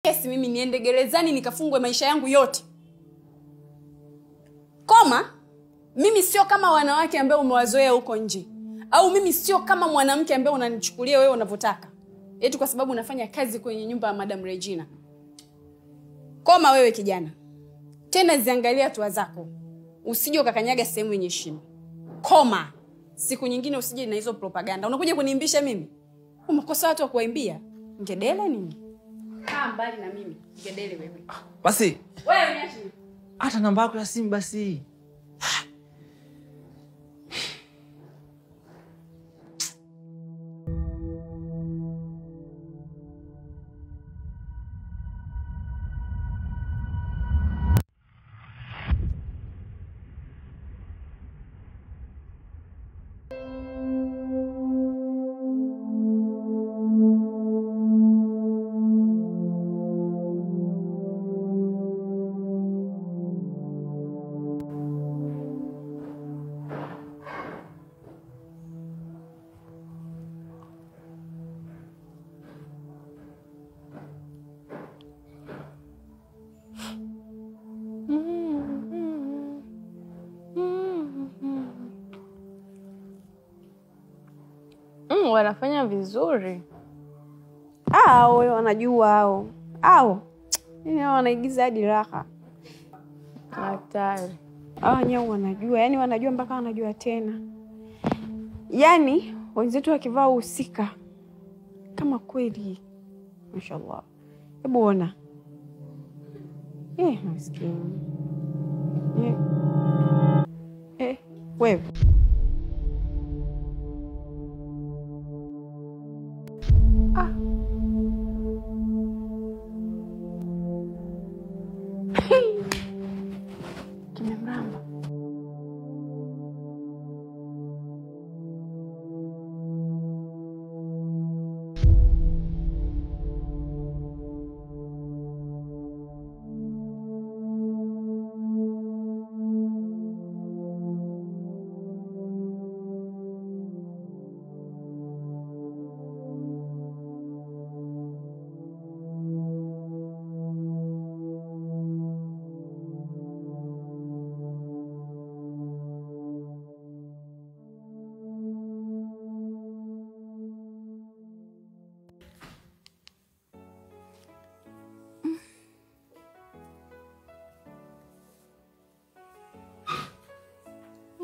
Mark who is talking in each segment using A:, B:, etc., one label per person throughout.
A: Kesi mimi niende gerezani nikafungwe maisha yangu yote. Koma, mimi sio kama wanawake ambao umewazoea huko nje. Au mimi sio kama mwanamke ambaye unanichukulia wewe unavyotaka. Eti kwa sababu unafanya kazi kwenye nyumba ya Madam Regina. Koma wewe kijana. Tena ziangalia hatua zako. Usije ukakanyaga sehemu yenye shimo. Koma. Siku nyingine usije na hizo propaganda. Unakuja kuniimbisha mimi? Umekosa watu wa kuimbia? Ngedele nini? Kaa mbali na mimi. Ngedele wewe.
B: Basi.
A: Wewe niache.
B: Hata namba yako ya simu basi.
C: Wanafanya vizuri.
D: Hao wanajua hao. Hao. Yaani wanaigiza hadi raha.
C: Hatari.
D: Hao wenyewe wanajua, yaani wanajua mpaka wanajua tena. Yaani wenzetu wakivaa uhusika kama kweli. Mashallah. Hebu ona. Maskini. Wewe. Kimemramba.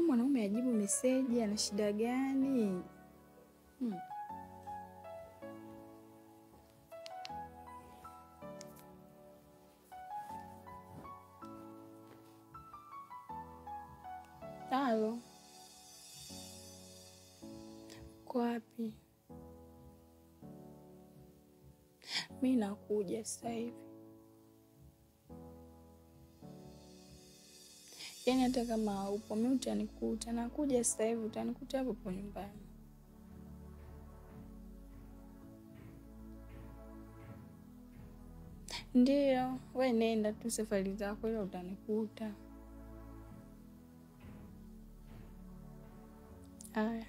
C: Mwanaume ajibu meseji, ana shida gani? Halo. Uko wapi? Mimi nakuja sasa hivi. Yaani hata kama upo mimi utanikuta, nakuja sasa hivi utanikuta hapo nyumbani. Ndio, wewe nenda tu safari zako ila utanikuta. Haya.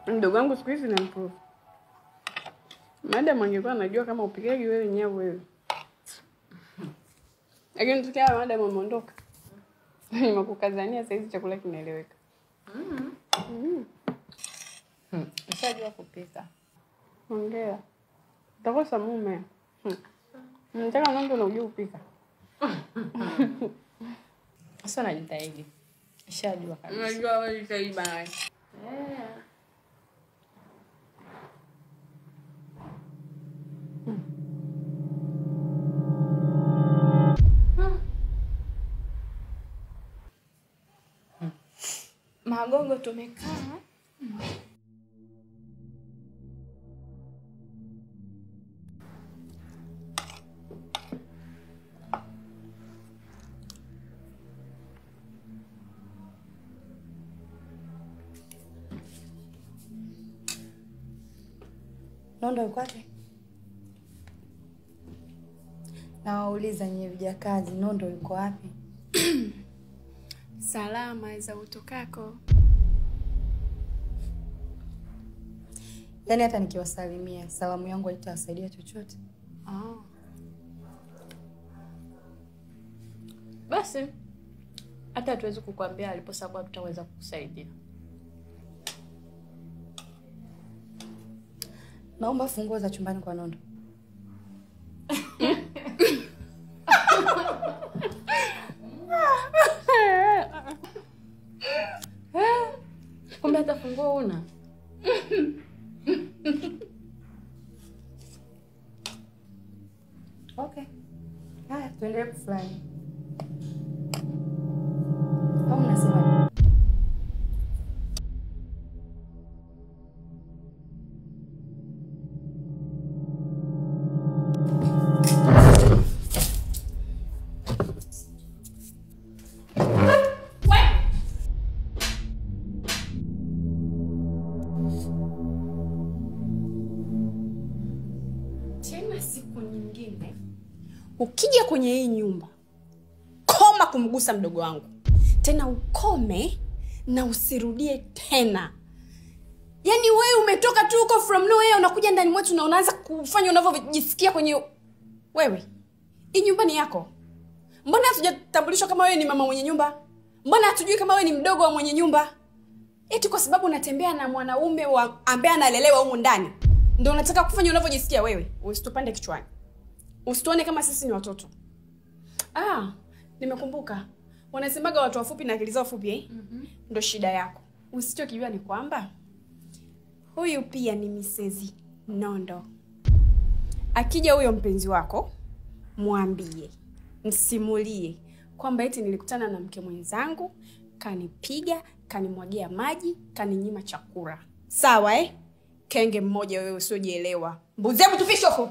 D: Mdogo wangu siku hizi na improve. Madam angekuwa anajua kama upikaji wewe nyavu wewe. Lakini tukia madam ameondoka. Nimekukazania sasa hizi chakula kinaeleweka.
C: Nishajua kupika.
D: Hongera. Utakosa mume. Nataka ng'ombe na ujue kupika.
C: Sasa najitahidi. Nishajua kabisa.
D: Unajua wewe jitahidi bana.
C: Magogo tumekaa.
E: Nondo yuko wapi? Nawauliza nyie vijakazi, Nondo yuko wapi?
A: Salama za utokako.
E: Yaani hata nikiwasalimia, salamu yangu haitawasaidia chochote.
F: Basi hata hatuwezi kukuambia alipo sababu hatutaweza kukusaidia.
E: Naomba funguo za chumbani kwa Nondo.
F: Kumbe hata funguo una?
E: Okay. Haya, tuendelee kufurahi. Au mnasema?
A: Tena siku nyingine ukija kwenye hii nyumba, koma kumgusa mdogo wangu. Tena ukome na usirudie tena. Yaani wewe umetoka tu huko from nowhere unakuja ndani mwetu na unaanza kufanya unavyojisikia kwenye wewe. Hii nyumba ni yako. Mbona hatujatambulishwa kama wewe ni mama mwenye nyumba? Mbona hatujui kama wewe ni mdogo wa mwenye nyumba? Eti kwa sababu unatembea na mwanaume ambaye analelewa humu ndani, ndio unataka kufanya unavyojisikia wewe. Usitupande kichwani. Usituone kama sisi ni watoto. Nimekumbuka. Wanasemaga watu wafupi na akili zao fupi eh? Ndio shida yako. Usichokijua ni kwamba huyu pia ni Mrs. Nondo. Akija huyo mpenzi wako, mwambie, msimulie kwamba eti nilikutana na mke mwenzangu, kanipiga, kanimwagia maji, kaninyima chakula. Sawa eh? Kenge mmoja wewe usiojielewa. Mbuzi hebu tufishe huko.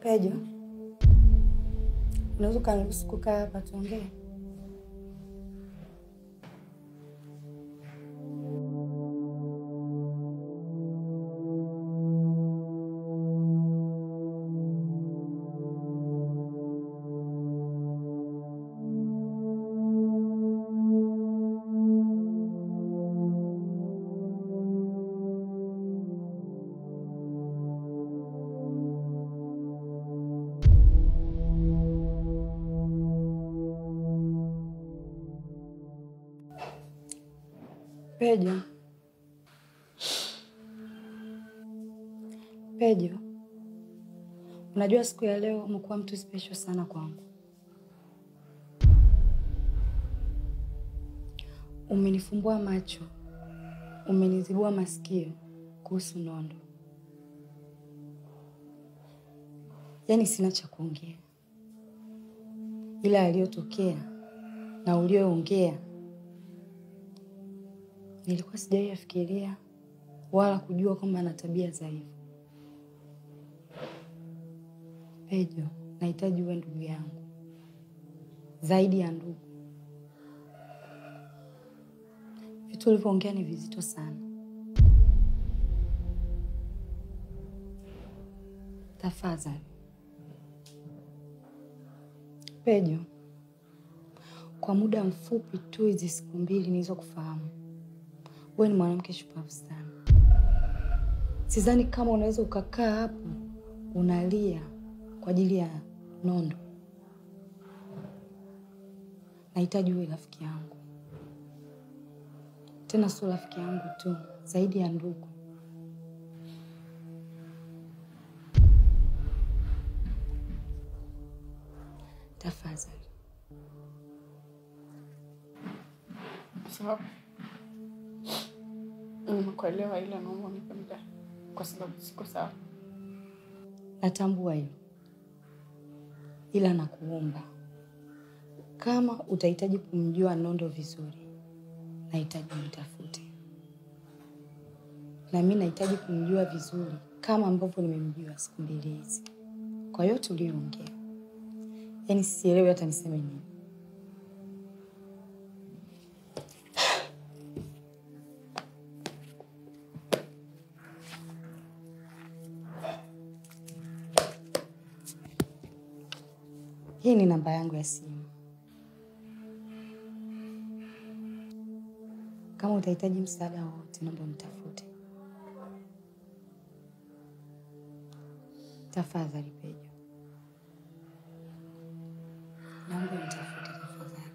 E: Pejo, unaweza ukaniruhusu kukaa hapa tuongee? Pejo, Pejo, unajua siku ya leo umekuwa mtu special sana kwangu. Umenifumbua macho, umenizibua masikio kuhusu Nondo. Yaani sina cha kuongea, ila aliyotokea na ulioongea nilikuwa sijawahi wala kujua kwamba ana tabia za hivyo. Pejo, nahitaji uwe ndugu yangu. Zaidi ya ndugu. Vitu ulivyoongea ni vizito sana. Tafadhali. Pejo, kwa muda mfupi tu hizi siku mbili nilizokufahamu, Wewe ni mwanamke shupavu sana. Sidhani kama unaweza ukakaa hapo unalia kwa ajili ya Nondo. Nahitaji uwe rafiki yangu. Tena sio rafiki yangu tu, zaidi ya ndugu. Tafadhali.
A: Sawa. Nimekuelewa, ila naomba unipe muda kwa sababu siko sawa.
E: Natambua hilo. Ila nakuomba, kama utahitaji kumjua Nondo vizuri, nahitaji nitafute. Na mimi nahitaji kumjua vizuri kama ambavyo nimemjua siku mbili hizi. Kwa yote uliyoongea, yaani sielewi hata niseme nini. Hii ni namba yangu ya simu. Kama utahitaji msaada wowote, naomba unitafute. Tafadhali Pejo. Naomba unitafute tafadhali.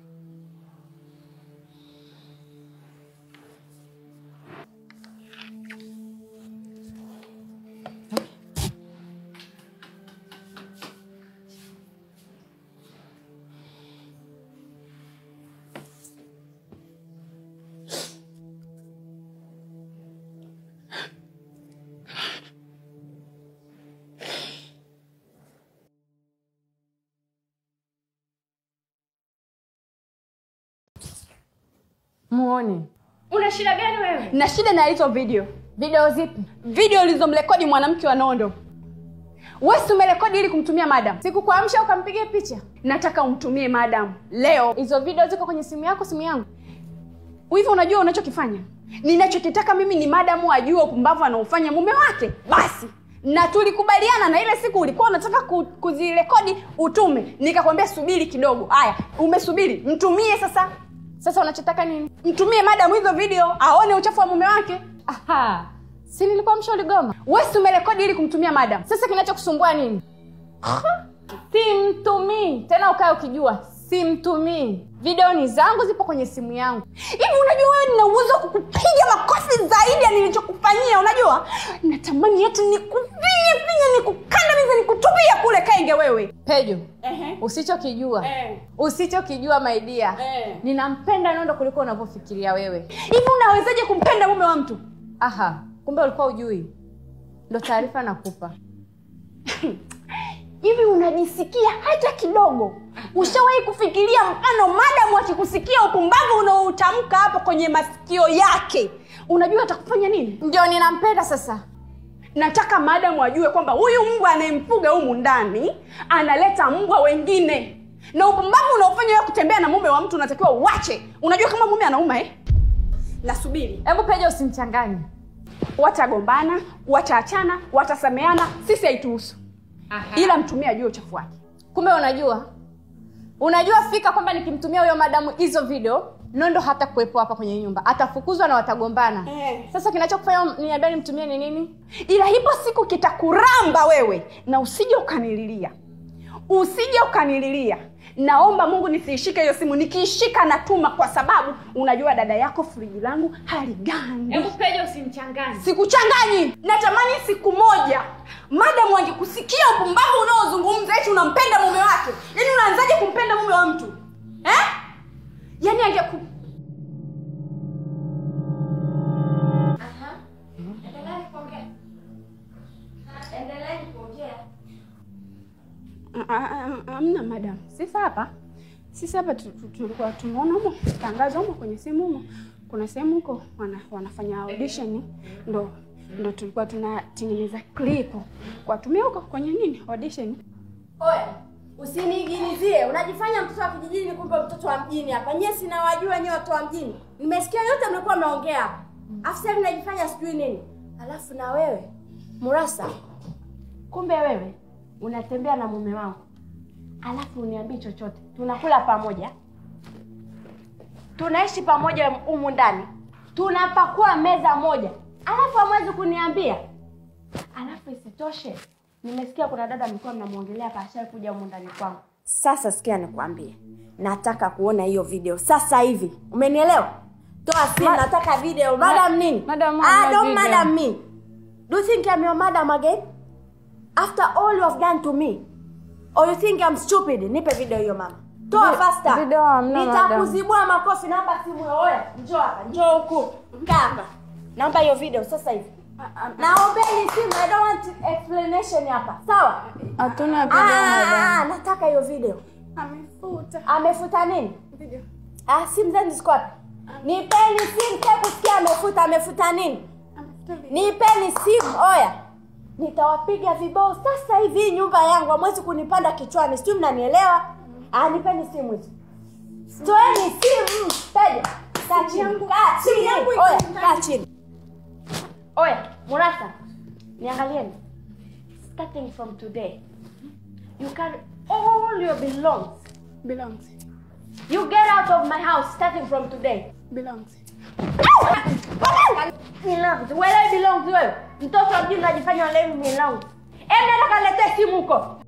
F: Muone. Una shida gani wewe?
A: Na shida na hizo video.
F: Video zipi?
A: Video ulizomrekodi mwanamke wa Nondo. Wewe si umerekodi ili kumtumia madam?
F: Sikukuamsha ukampigia picha.
A: Nataka umtumie madam leo.
F: Hizo video ziko kwenye simu yako, simu yangu.
A: Hivi unajua unachokifanya? Ninachokitaka mimi ni madam ajue upumbavu anaofanya mume wake. Basi. Na tulikubaliana na ile siku ulikuwa unataka kuzirekodi utume. Nikakwambia subiri kidogo. Haya, umesubiri. Mtumie sasa.
F: Sasa unachotaka nini?
A: Mtumie madam hizo video aone uchafu wa mume wake.
F: Aha. Si nilikuwa mshauri goma.
A: Wewe si umerekodi ili kumtumia madam.
F: Sasa kinachokusumbua nini? Simtumii. Tena ukae ukijua simtumii. Video ni zangu, zipo kwenye simu yangu.
A: Hivi unajua wewe nina uwezo wa kukupiga makofi zaidi ya nilichokufanyia, unajua? Natamani eti nikufinye finye, nikukandamize, nikutupie kule kainge wewe.
F: Pejo. Usichokijua. Usichokijua my dear. Ninampenda Nondo kuliko unavyofikiria wewe.
A: Hivi unawezaje kumpenda mume wa mtu?
F: Aha, kumbe ulikuwa hujui. Ndio taarifa nakupa.
A: Hivi unajisikia hata kidogo? Ushawahi kufikiria mfano madam akikusikia upumbavu unaoutamka hapo kwenye masikio yake, unajua atakufanya nini?
F: Ndio ninampenda sasa.
A: Nataka madam ajue kwamba huyu mbwa anayemfuga humu ndani analeta mbwa wengine. Na upumbavu unaofanya wewe kutembea na mume wa mtu unatakiwa uache. Unajua kama mume anauma eh? Nasubiri.
F: Hebu Pejo usimchanganye.
A: Watagombana, wataachana, watasameana, sisi haituhusu. Ila mtumie ajue uchafu wake.
F: Kumbe unajua. Unajua fika kwamba nikimtumia huyo madamu hizo video, Nondo hata kuwepo hapa kwenye nyumba. Atafukuzwa na watagombana. Sasa kinachokufanya niambie nimtumie ni nini?
A: Ila ipo siku kitakuramba wewe na usije ukanililia. Usije ukanililia. Naomba Mungu nisiishike hiyo simu. Nikiishika natuma kwa sababu unajua dada yako friji langu haligandi.
F: Hebu Pejo usimchanganye.
A: Sikuchanganyi. Natamani siku moja madam angekusikia upumbavu unaozungumza eti unampenda mume wake. Yaani unaanzaje kumpenda mume wa mtu? Eh? Yaani angeku
D: Aha. Endelea kuongea. Endelea kuongea.
A: Amna madam. Sisi hapa tulikuwa tumeona humo tangazo humo kwenye simu humo. Kuna sehemu huko wanafanya audition, ndo tulikuwa tunatengeneza clip kwa tumia huko kwenye nini audition.
G: Oya, usiniigilizie. Unajifanya mtoto wa kijijini kumbe mtoto wa mjini hapa. Nyie sinawajua nyie watu wa mjini. Nimesikia yote mlikuwa mnaongea hapa. Afisa mnajifanya sijui nini. Alafu na wewe Murasa, kumbe wewe unatembea na mume wangu. Alafu uniambie chochote. Tunakula pamoja. Tunaishi pamoja humu ndani. Tunapakua meza moja. Alafu hamwezi kuniambia. Alafu isitoshe, nimesikia kuna dada mlikuwa mnamuongelea hapa ashakuja humu ndani kwangu. Sasa sikia nikwambie. Nataka kuona hiyo video sasa hivi. Umenielewa? Toa simu, nataka video. Madam nini?
C: Madam,
G: don't madam me. Do you think I'm your madam again? After all you have done to me. Or you think I'm stupid? Nipe video hiyo mama. Toa faster.
C: Video hamna madam.
G: Nitakuzibua makofi. Naomba simu oya. Njoo hapa. Njoo huku. Kaa hapa. Naomba hiyo video sasa hivi. Naombeni simu. I don't want explanation hapa. Sawa?
C: Hatuna video madam.
G: Nataka hiyo video.
C: Amefuta.
G: Amefuta nini?
C: Video.
G: Simu zenu ziko wapi? Nipeni simu, sitaki kusikia amefuta. Amefuta nini? Nipeni simu oya. Nitawapiga vibao sasa hivi nyumba yangu. Hamwezi kunipanda kichwani. Sijui mnanielewa? Nipeni simu hizo. Toeni simu. Peja. Kaa chini. Kaa chini. Oya, kaa chini. Oya, Murasa. Niangalieni. Starting from today, you carry all your belongings.
C: Belongs.
G: You get out of my house starting from today.
C: Belongs.
G: Belongs. Where belongs wewe? Mtoto wa mjini unajifanya leo belongs. Nenda kaletea simu huko.